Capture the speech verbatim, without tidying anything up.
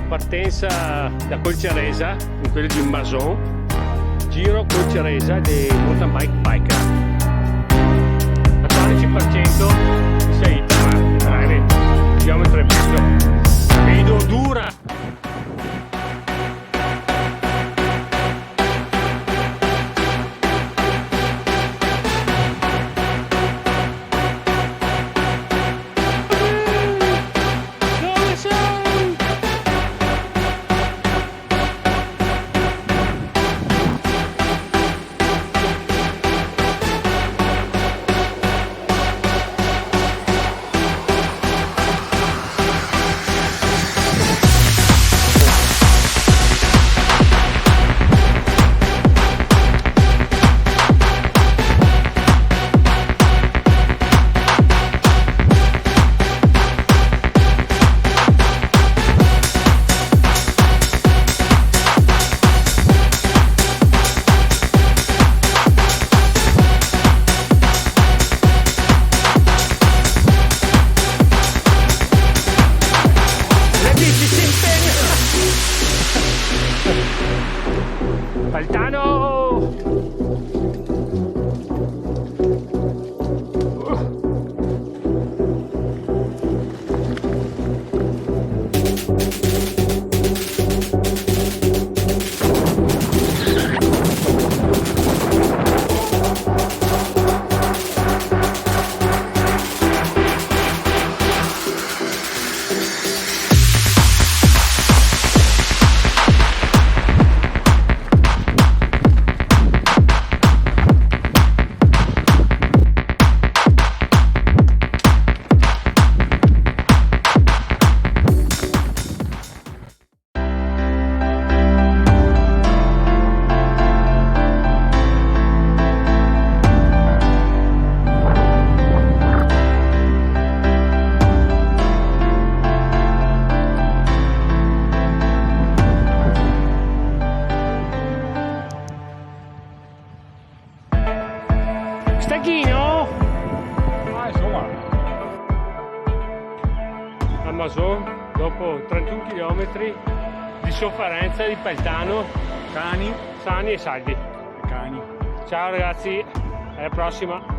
Partensa da Col Ceresa, in quel de Mason, giro Col Ceresa de mountain bike biker. Quattordici per cento di salita, dai, chilometro e mezzo. Vedo dura. Altano! Stachino! Ah, insoma. Amazon, dopo trentuno chilometri di soferenza, di peltano. Sani. Sani e salvi. Cani. Ciao ragazzi, alla prossima.